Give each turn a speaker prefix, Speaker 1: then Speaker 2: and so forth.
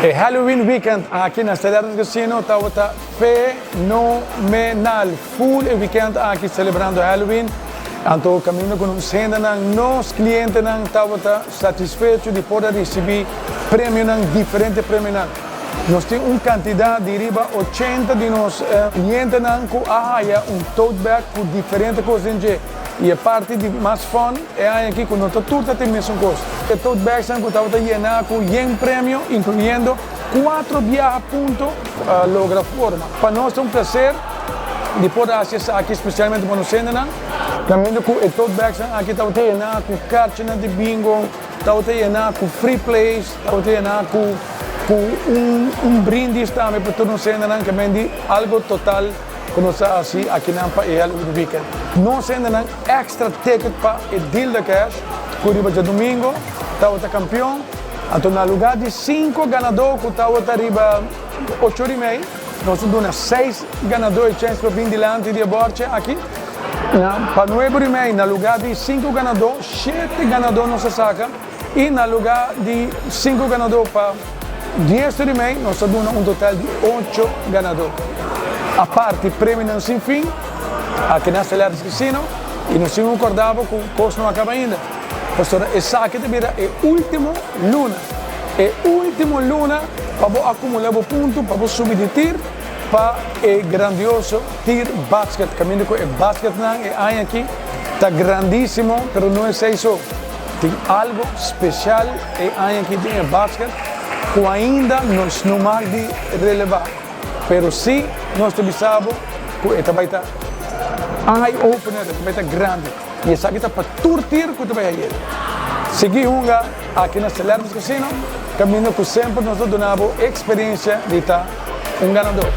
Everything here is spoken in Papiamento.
Speaker 1: E Halloween weekend aki na Stellaris Casino tabata fenomenal. Full e weekend aki celebrando Halloween. Anto caminda cu nos hendenan, nos clientenan tabata satisfecho di por a ricibi premionan, diferente premionan. Nos tin un cantidad di riba 80 di nos clientenan cu a haya un tote bag cu diferente cos den dje. Y e parti di mas fun e aña aki cu no ta tur ta tin mesun cos. E tote bagsnan cu tabata yena cu yen premio, incluyendo cuatro biaha punto logra forma. Pa nos ta un placer di por haci esaki, specialmente pa nos hendenan. Caminda cu e tote bagsnan aki tabata yena cu carchinan di bingo, tabata yena cu free plays, tabata yena cu un brindis tambe pa tur nos hendenan, ke men di algo total cu nos a haci akinan pa e Halloween weekend. Nos hendenan extra ticket pa e Deal the Cash cu riba djadomingo tabata campeon. Anto na lugar di cinco ganador cu tabata riba 8:30, nos a duna seis ganador e chance pa bin dilanti di e borchi aki. Na pa 9:30, na lugar di cinco ganador, shete ganador nos a saca. Y na lugar di cinco ganador pa 10:30, nos a duna un total di ocho ganador. Aparte premionan sin fin aki na Stellaris Casino y nos tin cu corda bo cu cos no a caba ainda. Pasobra esaki ta bira e ultimo luna. E ultimo luna pa bo acumula bo punto, pa bo subi di tier pa e grandioso tier basket. Caminda cu e basketnan e aña aki ta grandisimo, pero no esey so. Tin algo special e aña aki den e basket cu ainda nos no mag di releva. Pero si nos ta bisa bo cu e ta bay ta eye opener, e ta bay ta grandi. Y esaki ta pa tur tier cu ta bay hay'e. Sigui hunga aki na Stellaris Casino, caminda cu semper nos ta duna bo experiencia di ta un ganador.